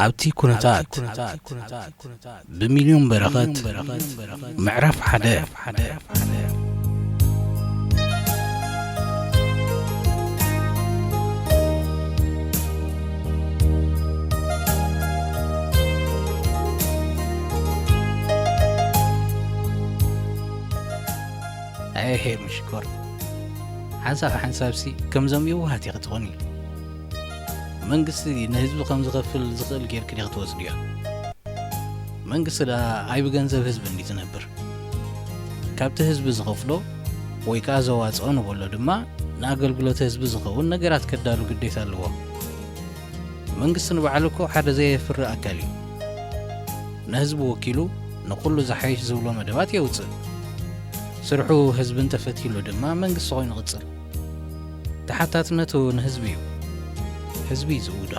ኣብቲ ኩነታት ብሚልዮን በረኸት ምዕራፍ ሓደ። ኣየሄ ምሽኮር፣ ሓንሳብ ሓንሳብሲ ከምዞም የዋሃት ኢኺ ትኾኒ። መንግስቲ ንህዝቢ ከም ዝኸፍል ዝኽእል ጌርኪ ዲኺ ትወስድዮ? መንግስቲ ደኣ ኣይ ብገንዘብ ህዝቢ እንዲ ዝነብር? ካብቲ ህዝቢ ዝኸፍሎ ወይ ከኣ ዘዋጽኦ ንበሎ ድማ ንኣገልግሎት ህዝቢ ዝኸውን ነገራት ከዳሉ ግዴታ ኣለዎ። መንግስቲ ንባዕሉ እኮ ሓደ ዘየፍሪ ኣካል እዩ። ንህዝቢ ወኪሉ ንኹሉ ዝሓይሽ ዝብሎ መደባት የውጽእ። ስርሑ ህዝቢ እንተፈትይሉ ድማ መንግስቲ ኮይኑ ይቕጽል። ተሓታትነቱ ንህዝቢ እዩ። ህዝቢ እዩ ዝእውዶ።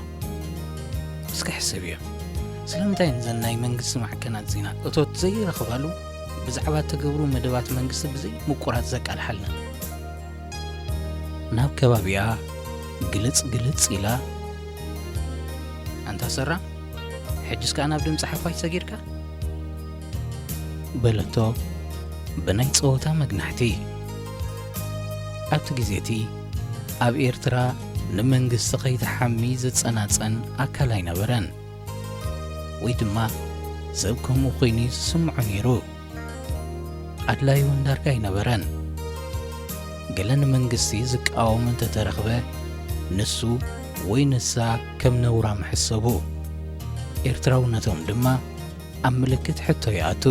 እስኪ ሕሰብዮ። ስለምንታይ ነዘን ናይ መንግስቲ ማዕከናት ዜና እቶት ዘይረኽባሉ ብዛዕባ እተገብሩ መደባት መንግስቲ ብዘይ ምቁራጽ ዘቃልሓልና? ናብ ከባቢኣ ግልጽ ግልጽ ኢላ፣ "ኣንታ ሰራ፣ ሕጅስ ከኣ ናብ ድምጺ ሓፋሽ ሰጊርካ?" በለቶ ብናይ ጸወታ መግናሕቲ። ኣብቲ ግዜ እቲ ኣብ ኤርትራ ንመንግስቲ ከይትሓሚ ዝጸናጸን ኣካል ኣይነበረን፣ ወይ ድማ ሰብ ከምኡ ኮይኑ ዝስምዖ ነይሩ። ኣድላዩ እውን ዳርጋ ኣይነበረን። ገለ ንመንግስቲ ዝቃወም እንተተረኽበ፣ ንሱ ወይ ንሳ ከም ነውራም ሕሰቡ። ኤርትራውነቶም ድማ ኣብ ምልክት ሕቶ ይኣቱ።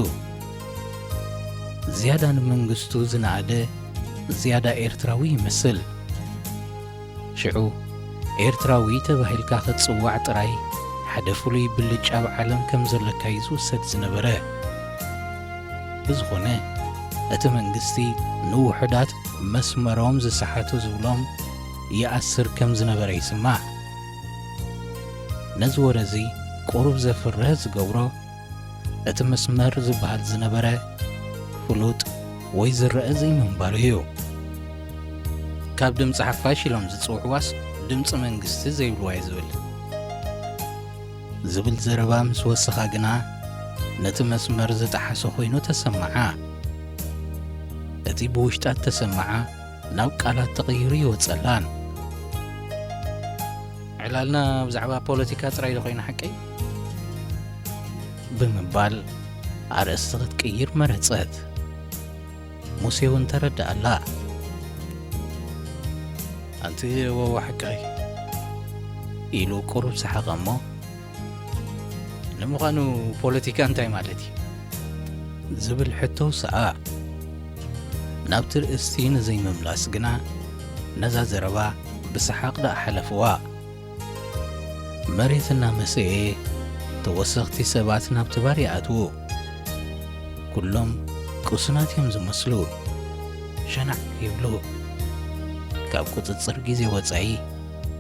ዝያዳ ንመንግስቱ ዝነኣደ፣ ዝያዳ ኤርትራዊ ይመስል። ሽዑ ኤርትራዊ ተባሂልካ ክትጽዋዕ ጥራይ ሓደ ፍሉይ ብልጫ ኣብ ዓለም ከም ዘለካ እዩ ዝውሰድ ዝነበረ። ብዝኾነ፣ እቲ መንግስቲ ንውሑዳት መስመሮም ዝሰሓቱ ዝብሎም ይኣስር ከም ዝነበረ ይስማዕ። ነዚ ወረ እዚ ቁሩብ ዘፍርህ ዝገብሮ፣ እቲ መስመር ዝበሃል ዝነበረ ፍሉጥ ወይ ዝረአ ዘይምንባሩ እዩ። ካብ ድምጺ ሓፋሽ ኢሎም ዝጽውዕዋስ ድምጺ መንግስቲ ዘይብልዋ እየ ዝብል ዝብል ዘረባ ምስ ወሰኻ ግና፣ ነቲ መስመር ዝጠሓሰ ኮይኑ ተሰምዓ። እቲ ብውሽጣ እተሰምዓ ናብ ቃላት ተቐይሩ ይወጸላን። ዕላልና ብዛዕባ ፖለቲካ ጥራይ ዶ ኮይኑ ሓቀይ? ብምባል ኣርእስቲ ክትቅይር መረጸት። ሙሴ እውን ተረድኣላ። ኣንቲ ወዋ ሓቀይ፣ ኢሉ ቁሩብ ሰሓቐ እሞ፣ ንምዃኑ ፖለቲካ እንታይ ማለት እዩ? ዝብል ሕቶ ውስኣ። ናብቲ ርእስቲ ንዘይምምላስ ግና ነዛ ዘረባ ብሰሓቕ ደኣ ሓለፍዋ። መሬት እናመሰየ ተወሰኽቲ ሰባት ናብቲ ባር ይኣትዉ። ኩሎም ቅሱናት እዮም ዝመስሉ። ሸናዕ ይብሉ። ካብ ቁጽጽር ግዜ ወጻኢ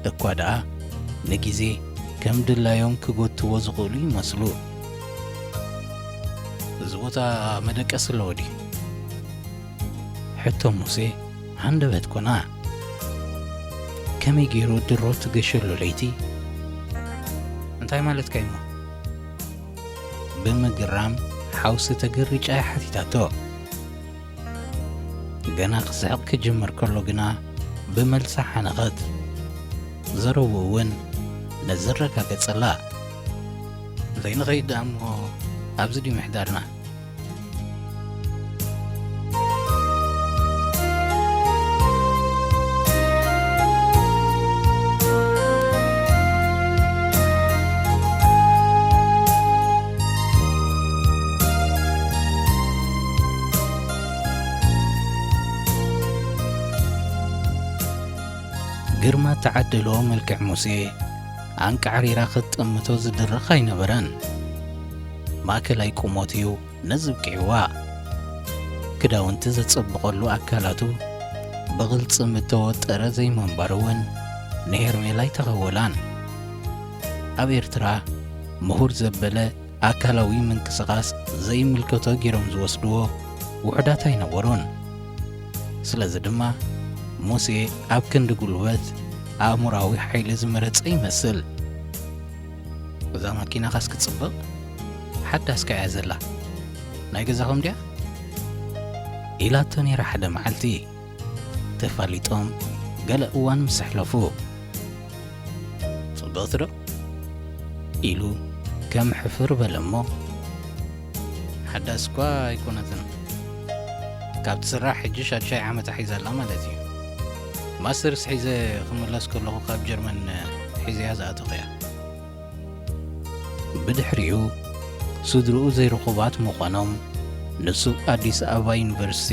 እኳ ደኣ ንግዜ ከም ድላዮም ክጎትዎ ዝኽእሉ ይመስሉ። እዚ ቦታ መደቀሲ ኣለዎ ድዩ? ሕቶ ሙሴ ሃንደበት ኮና። ከመይ ገይሩ ድሮ ትገሸሉ ለይቲ? እንታይ ማለትካ እዩሞ? ብምግራም ሓውሲ ተገሪጫ እያ ሓቲታቶ። ገና ክስሕቕ ክጅምር ከሎ ግና ብመልሳ ሓነኸት። ዘረብኡ እውን ነዚ ኣረጋገጸላ። ዘይንኸይድ ደኣ እሞ ኣብዚ ድዩ ምሕዳርና? ግርማ እተዓደሎ መልክዕ ሙሴ ኣንቃዕሪራ ክትጥምቶ ዝድርኽ ኣይነበረን። ማእከላይ ቁሞት እዩ ነዚ ኣብቂዕዋ። ክዳውንቲ ዘጸብቐሉ ኣካላቱ ብቕልጽም እተወጠረ ዘይምንባሩ እውን ንሄርሜላ ኣይተኸወላን። ኣብ ኤርትራ ምሁር ዘበለ ኣካላዊ ምንቅስቓስ ዘይምልከቶ ገይሮም ዝወስድዎ ውሑዳት ኣይነበሩን። ስለዚ ድማ ሙሴ ኣብ ክንዲ ጉልበት ኣእምሮኣዊ ሓይሊ ዝመረጸ ይመስል። እዛ ማኪናኻስ ክትጽብቕ፣ ሓዳስ ከኣ እያ ዘላ። ናይ ገዛኹም ድያ? ኢላቶ ነይራ ሓደ መዓልቲ። ተፋሊጦም ገለ እዋን ምስ ኣሕለፉ፣ "ጽብቕቲ ዶ?" ኢሉ ከም ሕፍር በለ እሞ፣ "ሓዳስ እኳ ኣይኮነትን። ካብ ትስራሕ ሕጂ ሻድሻይ ዓመታ ሒዛ ኣላ ማለት እዩ። ማስተርስ ሒዘ ክምለስ ከለኹ ካብ ጀርመን ሒዘያ ዝኣተኹ እያ።" ብድሕሪኡ ስድርኡ ዘይርኹባት ምዃኖም፣ ንሱ ኣዲስ ኣበባ ዩኒቨርሲቲ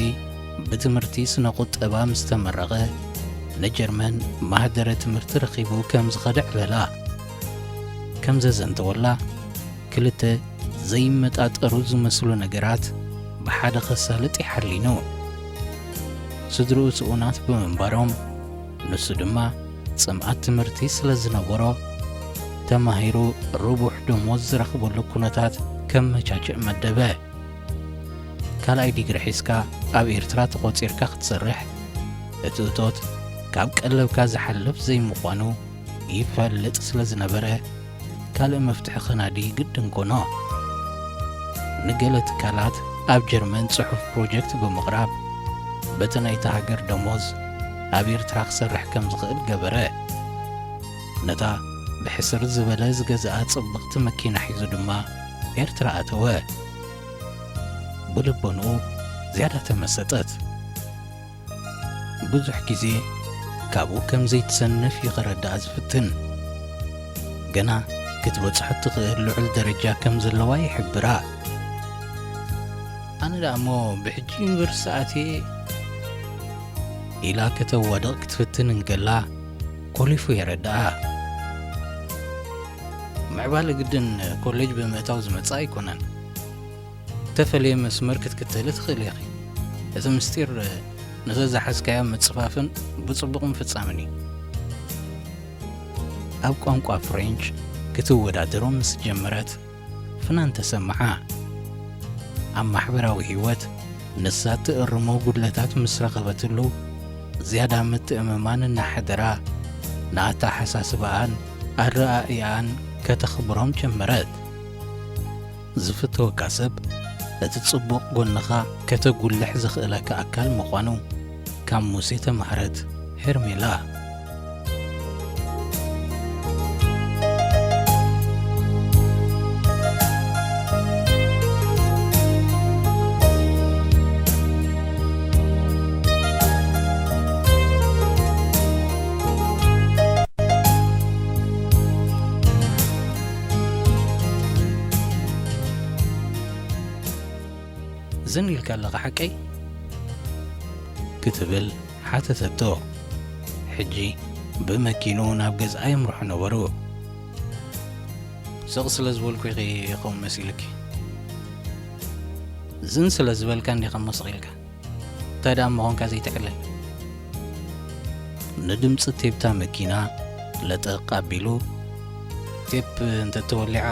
ብትምህርቲ ስነ ቁጠባ ምስ ተመረቐ፣ ንጀርመን ማህደረ ትምህርቲ ረኺቡ ከም ዝኸደ ዕለላ። ከም ዘዘንተወላ፣ ክልተ ዘይመጣጠሩ ዝመስሉ ነገራት ብሓደ ከሳልጥ ይሓሊኑ። ስድርኡ ስኡናት ብምንባሮም፣ ንሱ ድማ ጽምኣት ትምህርቲ ስለ ዝነበሮ፣ ተማሂሩ ርቡሕ ደሞዝ ዝረኽበሉ ኩነታት ከመቻችእ መደበ። ካልኣይ ዲግሪ ሒዝካ ኣብ ኤርትራ ተቖጺርካ ክትሰርሕ፣ እቲ እቶት ካብ ቀለብካ ዝሓልፍ ዘይምዃኑ ይፈልጥ ስለ ዝነበረ፣ ካልእ መፍትሒ ከናዲ ግድን ኮኖ። ንገለ ትካላት ኣብ ጀርመን ጽሑፍ ፕሮጀክት ብምቕራብ፣ በቲ ናይቲ ሃገር ደሞዝ ኣብ ኤርትራ ክሰርሕ ከም ዝኽእል ገበረ። ነታ ብሕስር ዝበለ ዝገዝኣ ጽብቕቲ መኪና ሒዙ ድማ ኤርትራ ኣተወ። ብልቦንኡ ዝያዳ ተመሰጠት። ብዙሕ ግዜ ካብኡ ከም ዘይትሰንፍ እዩ ከረድኣ ዝፍትን። ገና ክትበጽሖ እትኽእል ልዑል ደረጃ ከም ዘለዋ ይሕብራ። "ኣነ ደኣ እሞ ብሕጂ ዩኒቨርሲቲ ኣትየ?" ኢላ ከተዋድቕ ክትፍትን እንከላ፣ ኮሊፉ የረድኣ። ምዕባለ ግድን ኮሌጅ ብምእታው ዝመጽእ ኣይኮነን። እተፈልየ መስመር ክትክተሊ ትኽእሊ ኢኺ። እቲ ምስጢር፣ ነቲ ዝሓዝካዮ ምጽፋፍን ብጽቡቕ ምፍጻምን እዩ። ኣብ ቋንቋ ፍሬንች ክትወዳደሮ ምስ ጀመረት፣ ፍናን ተሰምዓ። ኣብ ማሕበራዊ ህይወት ንሳ ትእርሞ ጉድለታት ምስ ረኸበትሉ፣ ዝያዳ ምትእምማን እናሓደራ፣ ንኣተሓሳስባኣን ኣረኣእያኣን ከተኽብሮም ጀመረት። ዝፍተወካ ሰብ፣ እቲ ጽቡቕ ጎንኻ ከተጉልሕ ዘኽእለካ ኣካል ምዃኑ ካብ ሙሴ ተማህረት ሄርሜላ። ዝን ኢልካ ኣለኻ ሓቀይ? ክትብል ሓተተቶ። ሕጂ ብመኪንኡ ናብ ገዝኣ የምርሑ ነበሩ። ስቕ ስለ ዝበልኩ ኢኺ ከምኡ መሲሉኪ። ዝን ስለ ዝበልካ እንዲኻ እሞ ስቕ ኢልካ። እንታይ ደኣ ምዃንካ ዘይትዕለል። ንድምጺ ቴፕታ መኪና ለጠቕ ኣቢሉ፣ ቴፕ እንተተወሊዓ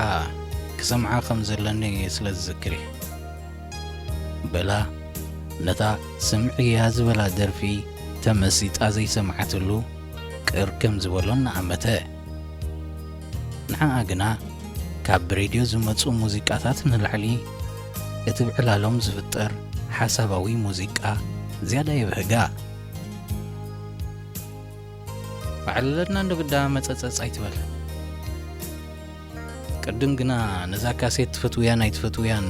ክሰምዓ ከም ዘለኒ ስለ ዝዝክር እየ። በላ ነታ ስምዕያ ዝበላ ደርፊ ተመሲጣ ዘይሰምዓትሉ ቅር ከም ዝበሎ እናኣመተ። ንዓኣ ግና ካብ ብሬድዮ ዝመጹ ሙዚቃታት ንላዕሊ እቲ ብዕላሎም ዝፍጠር ሓሳባዊ ሙዚቃ ዝያዳ የብህጋ። ኣዕልለትና እንዶ ግዳ መጸጸጽ ኣይትበል። ቅድም ግና ነዛ ካሴት ትፈትውያን ኣይትፈትውያን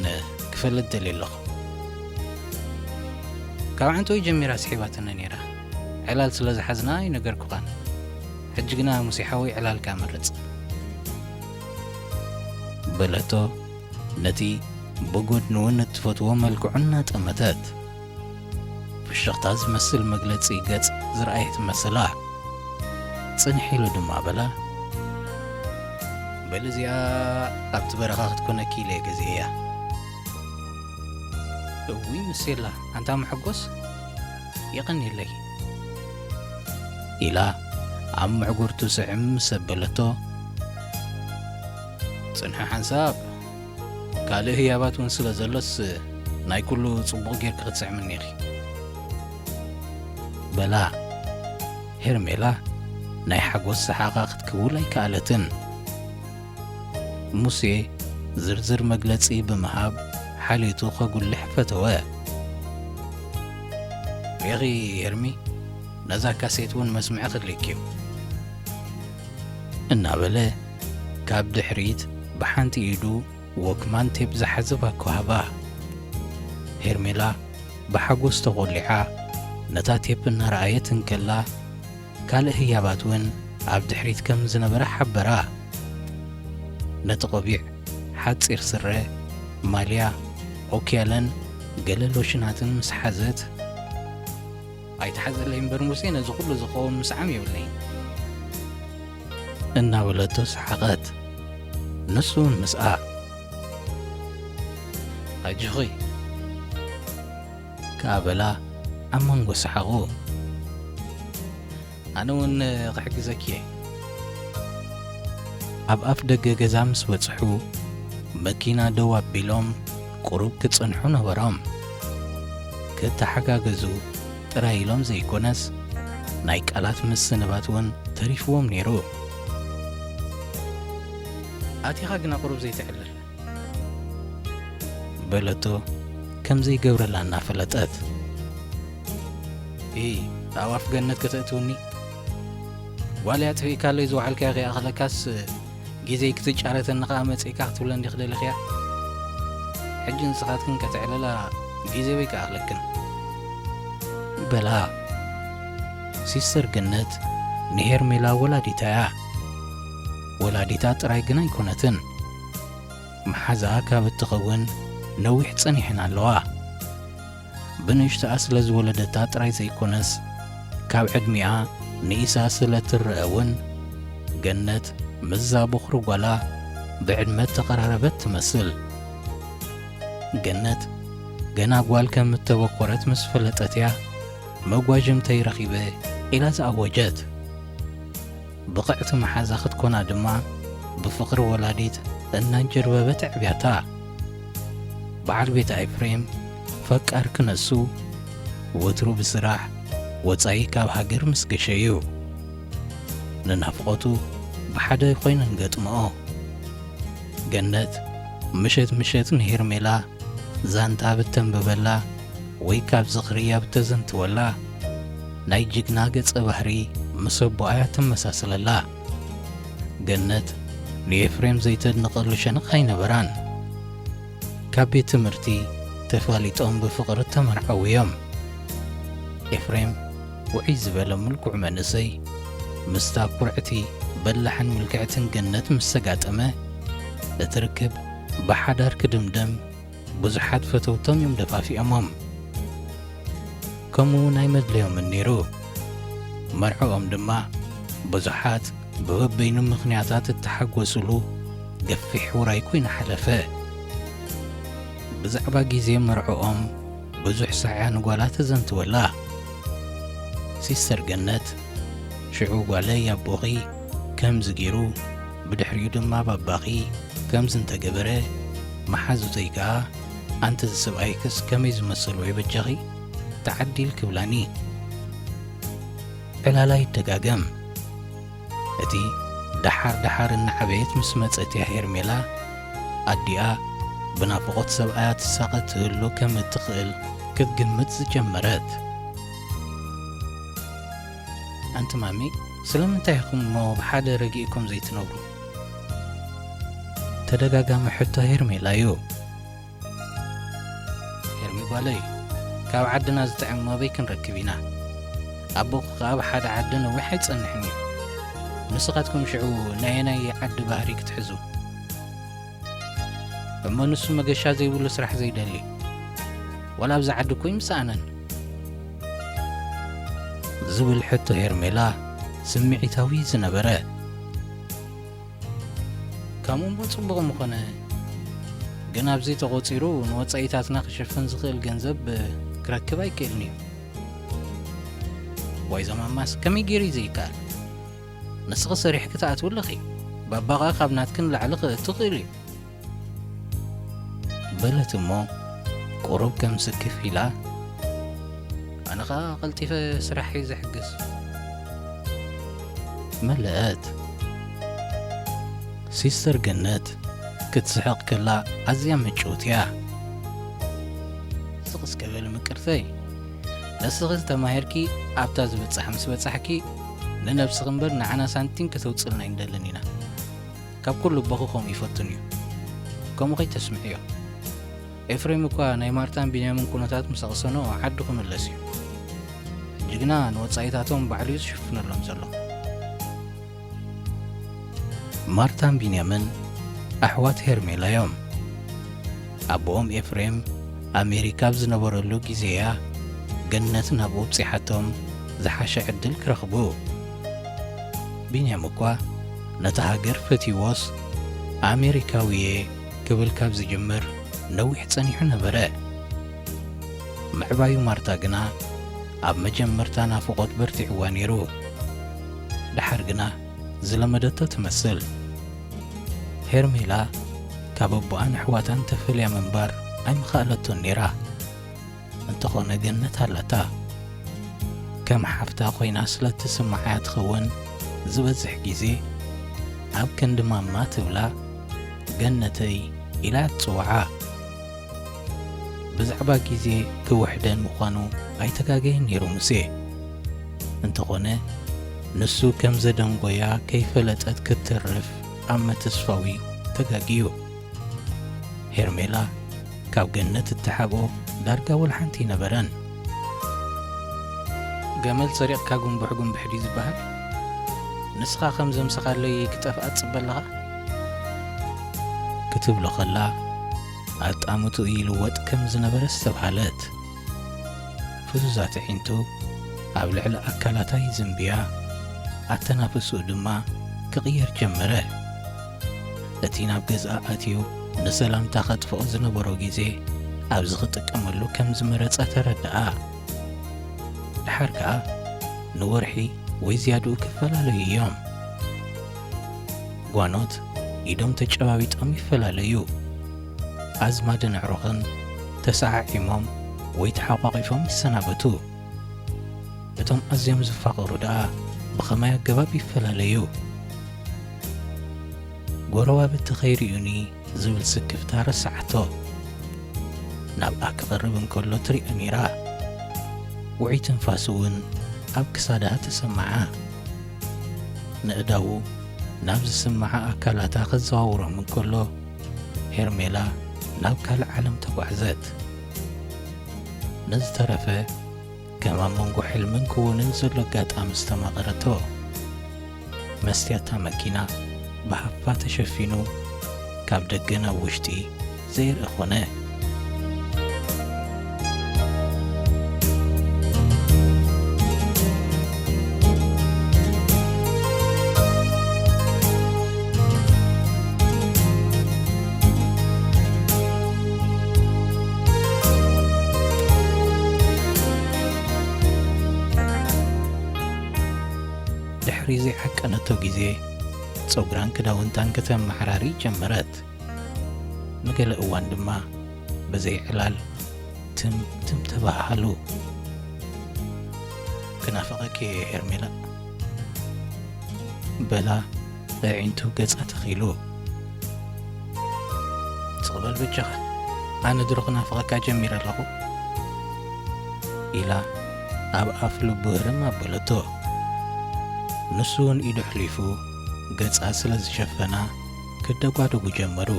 ክፈልጥ ደልየ ኣለኹ። ካብ ዓንተወይ ጀሚራ ስሒባትኒ ነይራ። ዕላል ስለ ዝሓዝና ኣይነገርኩኻን። ሕጂ ግና ሙሴ ሓወይ ዕላልካ መርጽ። በለቶ ነቲ ብጎድኑ እውን እትፈትዎ መልክዑ እናጠመተት። ፍሽኽታ ዝመስል መግለጺ ገጽ ዝረኣየት መሰላ። ጽንሕ ኢሉ ድማ በላ፣ በል እዚኣ ኣብቲ በረኻ ክትኮነኪ ኢለ እየ ገዚኤያ። እውይ ምሴላ፣ ኣንታ መሐጎስ፣ የቐንየለይ። ኢላ ኣብ ምዕጉርቱ ስዕም ምስ ኣበለቶ፣ ጽንሒ ሓንሳብ፣ ካልእ ህያባት እውን ስለ ዘሎስ፣ ናይ ኩሉ ጽቡቕ ጌርኪ ክትስዕምኒ ኢኺ። በላ፣ ሄርሜላ ናይ ሓጎስ ሰሓቓ ክትክውል ኣይከኣለትን። ሙሴ ዝርዝር መግለጺ ብምሃብ ሓልዮቱ ከጉልሕ ፈተወ። ሪኢኺ ሄርሚ፣ ነዛ ካሴት እውን መስምዒ ክድልየኪ እዩ፣ እናበለ ካብ ድሕሪት ብሓንቲ ኢዱ ዎክማን ቴፕ ዝሓዘ ባኮ ሃባ። ሄርሜላ ብሓጎስ ተቖሊዓ ነታ ቴፕ እናረኣየት እንከላ፣ ካልእ ህያባት እውን ኣብ ድሕሪት ከም ዝነበረ ሓበራ። ነቲ ቆቢዕ፣ ሓጺር ስረ፣ ማልያ፣ ኦክያለን ገለ ሎሽናትን ምስ ሓዘት፣ "ኣይትሓዘለይ እምበር ሙሴ፣ ነዚ ኩሉ ዝኸውን ምስዓም የብለይን" እናበለቶ ሰሓቐት። ንሱ እውን ምስኣ። "ኣጆኺ" ከኣ በላ ኣብ መንጎ ሰሓቑ። "ኣነ እውን ክሕግዘኪ እየ።" ኣብ ኣፍ ደገ ገዛ ምስ በጽሑ፣ መኪና ደው ኣቢሎም ቁሩብ ክጸንሑ ነበሮም። ክተሓጋገዙ ጥራይ ኢሎም ዘይኮነስ፣ ናይ ቃላት ምስንባት እውን ተሪፍዎም ነይሩ። "ኣቲኻ ግና ቁሩብ ዘይትዕልል?" በለቶ ከም ዘይገብረላ እናፈለጠት። "ኢ፣ ኣብ ኣፍ ገነት ከተእትውኒ? ጓለይ ኣጥፊእካለይ ዝወዓልካዮ ከይኣኽለካስ፣ ግዜይ ክትጫረተኒ ከኣ መጺእካ ክትብለኒ ዲኺ ደሊኽያ? ሕጂ ንስኻትክን ከተዕልላ ግዜ ወይ ከኣኽለክን?" በላ። ሲስተር ገነት ንሄርሜላ ወላዲታ እያ። ወላዲታ ጥራይ ግን ኣይኮነትን። መሓዛኣ ካብ እትኸውን ነዊሕ ጸኒሐን ኣለዋ። ብንእሽቶኣ ስለ ዝወለደታ ጥራይ ዘይኮነስ፣ ካብ ዕድሚኣ ንኢሳ ስለ ትረአ እውን፣ ገነት ምስዛ ቦኽሪ ጓላ ብዕድመ እተቐራረበት ትመስል። ገነት ገና ጓል ከም እተበኮረት ምስ ፈለጠት እያ፣ "መጓዥምተይ ረኺበ" ኢላ ዝኣወጀት። ብቕዕቲ መሓዛ ክትኮና ድማ ብፍቕሪ ወላዲት እናንጀርበበት ኣዕብያታ። በዓል ቤታ ኤፍሬም ፈቃር ክነሱ ወትሩ ብስራሕ ወጻኢ ካብ ሃገር ምስ ገሸ እዩ። ንናፍቖቱ ብሓደ ኮይነን ገጥምኦ። ገነት ምሸት ምሸት ንሄርሜላ ዛንታ ብተንብበላ ወይ ካብ ዝኽሪ ኣብ ተዘንትወላ፣ ናይ ጅግና ገጸ ባህሪ ምስ ኣቦኣ እያ ትመሳሰለላ። ገነት ንኤፍሬም ዘይተድንቐሉ ሸነኽ ኣይነበራን። ካብ ቤት ትምህርቲ ተፋሊጦም ብፍቕሪ ተመርዓዉ እዮም። ኤፍሬም ውዕይ ዝበለ ምልኩዕ መንእሰይ ምስታ ኩርዕቲ በላሕን ምልክዕትን ገነት ምስ ተጋጠመ፣ እቲ ርክብ ብሓዳር ክድምደም ብዙሓት ፈተውቶም እዮም ደፋፊኦሞም። ከምኡ እውን ኣይመድለዮምን ነይሩ። መርዕኦም ድማ ብዙሓት ብበበይኑ ምኽንያታት እተሓጎስሉ ገፊሕ ውራይ ኮይኑ ሓለፈ። ብዛዕባ ግዜ መርዕኦም ብዙሕ ሳዕ እያ ንጓላ ተዘንትወላ። ሲስተር ገነት፣ ሽዑ ጓለይ ኣቦኺ ከምዚ ገይሩ፣ ብድሕሪኡ ድማ ባባኺ ከምዚ እንተገበረ፣ መሓዙተይ ከኣ፣ ኣንቲ እዚ ሰብኣይክስ ከመይ ዝመሰሉ እዩ በጃኺ፣ ተዓዲል ክብላኒ። ዕላላ ይደጋገም። እቲ ደሓር ደሓር እናዓበየት ምስ መጸት እያ ሄርሜላ፣ ኣዲኣ ብናፍቖት ሰብኣያ ትሳቐ ትህሉ ከም እትኽእል ክትግምት ዝጀመረት። ኣንቲ ማሚ፣ ስለምንታይ ኢኹም እሞ ብሓደ ረጊእኩም ዘይትነብሩ? ተደጋጋሚ ሕቶ ሄርሜላ እዩ። ሄርሚ ጓለይ፣ ካብ ዓድና ዝጥዕም መበይ ክንረክብ ኢና? ኣቦኺ ከኣ ብሓደ ዓዲ ነዊሕ ኣይጸንሕን እዩ። ንስኻትኩም ሽዑ ናይ ኣየናይ ዓዲ ባህሪ ክትሕዙ? እሞ ንሱ መገሻ ዘይብሉ ስራሕ ዘይደሊ፣ ዋላ ኣብዚ ዓዲ እኮ ይምሰኣነን። ዝብል ሕቶ ሄርሜላ ስምዒታዊ ዝነበረ። ከምኡ እሞ ጽቡቕ ምኾነ፣ ግን ኣብዚ ተቖጺሩ ንወጻኢታትና ክሽፍን ዝኽእል ገንዘብ ክረክብ ኣይክእልን እዩ። ዋይ ዞማማስ ከመይ ገይሩ እዩ ዘይከኣል? ንስኺ ሰሪሕኪ ትኣትዊ ኣለኺ፣ ባባ ኸኣ ካብ ናትኪ ንላዕሊ ክእቱ ይኽእል እዩ። በለት እሞ ቁሩብ ከም ስክፍ ኢላ፣ ኣነ ኸኣ ቀልጢፈ ስራሕ እየ ዝሕግዝ። መለአት። ሲስተር ገነት ክትስሕቕ ከላ ኣዝያ ምጭውቲ እያ። ስቕ እስከ በሊ ምቅርተይ፣ ንስኺ ዝተማሂርኪ ኣብታ ዝበጻሕ ምስ በጻሕኪ፣ ንነብስኺ እምበር ንዓና ሳንቲም ከተውጽልና ኣይንደልን ኢና። ካብ ኩሉ ኣቦኺ ከምኡ ይፈትን እዩ። ከምኡ ከይተስምዕዮ። ኤፍሬም እኳ ናይ ማርታን ቢንያምን ኩነታት ምስ ኣቕሰኖ ዓዱ ክምለስ እዩ። ሕጂ ግና ንወጻኢታቶም ባዕሉ እዩ ዝሽፍነሎም ዘሎ። ማርታን ቢንያምን ኣሕዋት ሄርሜላ እዮም። ኣቦኦም ኤፍሬም ኣሜሪካ ኣብ ዝነበረሉ ግዜ እያ ገነት ናብኡ ኣብጺሓቶም ዝሓሸ ዕድል ክረኽቡ። ቢንያም እኳ ነታ ሃገር ፈትይዎስ ኣሜሪካዊ እየ ክብል ካብ ዝጅምር ነዊሕ ጸኒሑ ነበረ። ምዕባዩ ማርታ ግና ኣብ መጀመርታ ናፍቖት በርቲዕዋ ነይሩ። ደሓር ግና ዝለመደቶ ትመስል። ሄርሜላ ካብ ኣቦኣን ኣሕዋታን ተፈልያ ምንባር ኣይምኸኣለቶን ነይራ። እንተኾነ ገነት ኣላታ። ከም ሓፍታ ኮይና ስለ እትስምዓ እያ ትኸውን ዝበዝሕ ግዜ ኣብ ክንዲ ማማ ትብላ ገነተይ ኢላ እያ ትጽውዓ። ብዛዕባ ግዜ ክውሕደን ምዃኑ ኣይተጋገየን ነይሩ ሙሴ። እንተኾነ ንሱ ከም ዘደንጎያ ከይፈለጠት ክትተርፍ ኣብ ምትስፋው እዩ ተጋግዩ። ሄርሜላ ካብ ገነት እትሓብኦ ዳርጋ ወላ ሓንቲ ኣይነበረን። ገመል ሰሪቕካ ጉንብሕ ጉንብሕ ድዩ ዝበሃል? ንስኻ ከም ዘምሰኻለይ ክጠፍኣ ትጽበ ኣለኻ? ክትብሎ ከላ ኣጣምትኡ ይልወጥ ከም ዝነበረ ኣስተብሃለት። ፍዙዛት ኣዒንቱ ኣብ ልዕሊ ኣካላታ ይዝንብያ፣ ኣተናፍስኡ ድማ ክቕየር ጀመረ። እቲ ናብ ገዝኣ ኣትዩ ንሰላምታ ከጥፍኦ ዝነበሮ ግዜ ኣብዚ ክጥቀመሉ ከም ዝመረጸ ተረድኣ። ደሓር ከኣ ንወርሒ ወይ ዝያድኡ ክፈላለዩ እዮም። ጓኖት ኢዶም ተጨባቢጦም ይፈላለዩ። ኣዝማድን ኣዕሩኽን ተሰዓዒሞም ወይ ተሓቋቒፎም ይሰናበቱ። እቶም ኣዝዮም ዝፋቐሩ ደኣ ብኸመይ ኣገባብ ይፈላለዩ? ጎረባብቲ ከይርእዩኒ ዝብል ስክፍታ ረስዓቶ። ናብኣ ክቐርብ እንከሎ ትሪኦ ነይራ። ውዑይ ትንፋሱ እውን ኣብ ክሳዳ ተሰምዓ። ንእዳዉ ናብ ዝስምዓ ኣካላታ ከዘዋውሮም እንከሎ፣ ሄርሜላ ናብ ካልእ ዓለም ተጓዕዘት። ንዝተረፈ ከም ኣብ መንጎ ሕልምን ክውንን ዘሎ ኣጋጣሚ ዝተማቐረቶ። መስትያታ መኪና ብሃፋ ተሸፊኑ፣ ካብ ደገ ናብ ውሽጢ ዘየርኢ ኾነ። ድሕሪ ዘይዓቀነቶ ግዜ፣ ጸጉራን ክዳውንታን ከተመሓራሪ ጀመረት። ንገለ እዋን ድማ ብዘይ ዕላል ትም ትም ተባሃሃሉ። "ክናፍቐኪ እየ ሄርሜላ" በላ ኣዒንቱ ገጻ ተኺሉ። "ስቕ በል በጃኻ፣ ኣነ ድሮ ክናፍቐካ ጀሚረ ኣለኹ" ኢላ ኣብ ኣፍ ልቡ ህርም ኣበለቶ። ንሱ እውን ኢዱ ኣሕሊፉ ገጻ ስለ ዝሸፈና ክደጓደጉ ጀመሩ።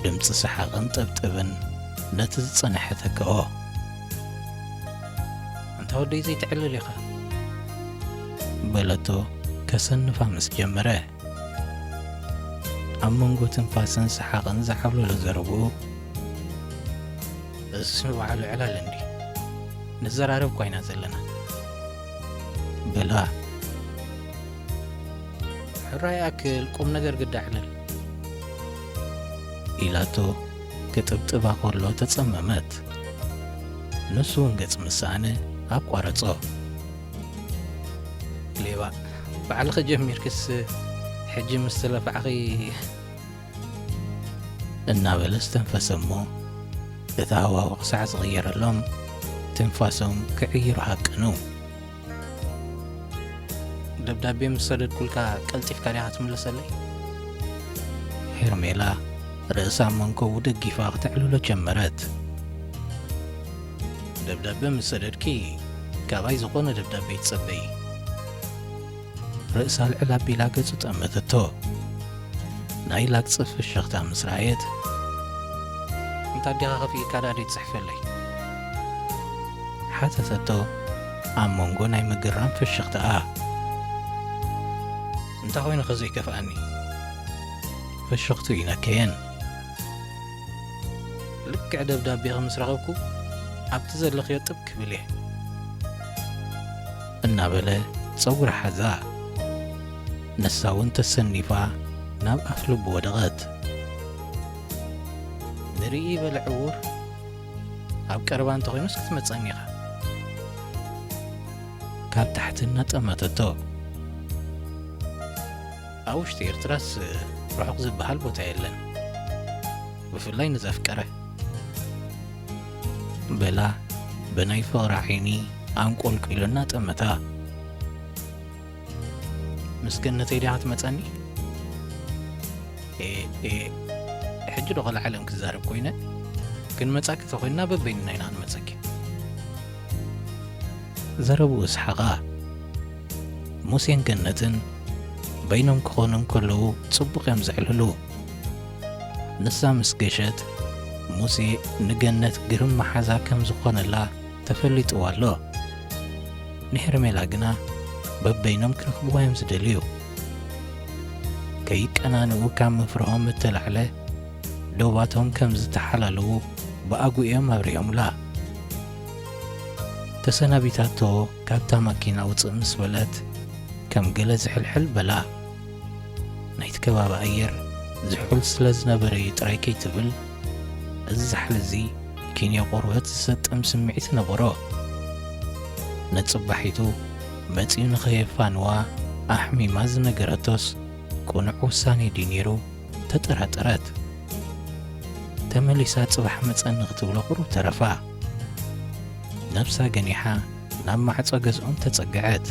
ድምጺ ሰሓቕን ጠብጠብን ነቲ ዝጸንሐ ተክኦ። "ኣንታ ወደይ ዘይትዕልል ኢኻ" በለቶ ከሰንፋ ምስ ጀመረ። ኣብ መንጎ ትንፋስን ሰሓቕን ዝዓብለሎ ዘረብኡ፣ "እዚስ ንባዕሉ ዕላል እንድዩ፣ ንዘራረብ እኳ ኢና ዘለና" በላ። "ሕራይ ኣክል ቁም ነገር ግዳ ዕልል" ኢላቶ ክጥብጥባ ከሎ ተጸመመት። ንሱ እውን ገጽ ምስ ሰኣነ ኣቋረጾ። "ሌባ፣ ባዕልኺ ጀሚርክስ ሕጂ ምስ ተለፋዕኺ" እናበለ ዝተንፈሰ እሞ፣ እቲ ሃዋህው ክሳዕ ዝቕየረሎም ትንፋሶም ክዕይሩ ሃቀኑ። "ደብዳቤ ምስ ሰደድኩልካ ቀልጢፍካ ዲኻ ትምልሰለይ?" ሄርሜላ ርእሳ ኣብ መንኮቡ ደጊፋ ክተዕልሎ ጀመረት። ደብዳበ ምስ ሰደድኪ፣ ካባይ ዝኾነ ደብዳበ ይትጸበዪ። ርእሳ ልዕል ኣቢላ ገጹ ጠመተቶ። ናይ ላግጺ ፍሽኽታ ምስ ረኣየት፣ "እንታ ኣዴኻ ከፊእካ ደኣ ደይትጽሕፈለይ?" ሓተተቶ ኣብ መንጎ ናይ ምግራም ፍሽኽታኣ። "እንታይ ኮይኑኸ ዘይከፍኣኒ?" ፍሽኽቱ ይነከየን። "ልክዕ ደብዳቤኺ ምስ ረኸብኩ ኣብቲ ዘለኽዮ ጥብ ክብል እየ" እናበለ ጸጉራ ሓዛ። ንሳ እውን ተሰኒፋ ናብ ኣፍ ልቡ ወደቐት። "ንርኢ በለ ዕዉር፣ ኣብ ቀረባ እንተኾይኑስ ክትመጸኒ ኢኻ" ካብ ታሕቲ እናጠመተቶ። "ኣብ ውሽጢ ኤርትራስ ርሑቕ ዝበሃል ቦታ የለን፣ ብፍላይ ንዘፍቀረ" በላ ብናይ ፍቕሪ ዓይኒ ኣንቆልቂሉ እናጠመታ። "ምስ ገነተይ ዲኻ ክትመጸኒ?" "ኤ፣ ኤ፣ ሕጂ ዶ ካልእ ዓለም ክዛረብ ኮይነ? ክንመጻኪ ተኾይንና በበይንና ኢና ክንመጸኪ" ዘረብኡ ሰሓቓ። ሙሴን ገነትን በይኖም ክኾኑ እንከለዉ ጽቡቕ እዮም ዘዕልሉ። ንሳ ምስ ገሸት፣ ሙሴ ንገነት ግርም መሓዛ ከም ዝኾነላ ተፈሊጥዋ ኣሎ። ንሄርሜላ ግና በበይኖም ክረኽብዋ እዮም ዝደልዩ። ከይቀናንኡ ካብ ምፍርሆም እተላዕለ፣ ዶባቶም ከም ዝተሓላለዉ ብኣጉ እዮም ኣብሪሆምላ። ተሰናቢታቶ ካብታ ማኪና ውጽእ ምስ በለት፣ ከም ገለ ዝሕልሕል በላ። ናይቲ ከባቢ ኣየር ዝሑል ስለ ዝነበረ እዩ ጥራይ ከይትብል፣ እዚ ዛሕሊ እዚ ኪንዮ ቆርበት ዝሰጥም ስምዒት ነበሮ። ነጽባሒቱ መጺኡ ንኸየፋንዋ ኣሕሚማ ዝነገረቶስ ቅኑዕ ውሳኔ ድዩ ነይሩ? ተጠራጠረት። ተመሊሳ ጽባሕ መጸኒ ክትብሎ ቁሩብ ተረፋ። ነብሳ ገኒሓ ናብ ማዕጾ ገዝኦም ተጸግዐት።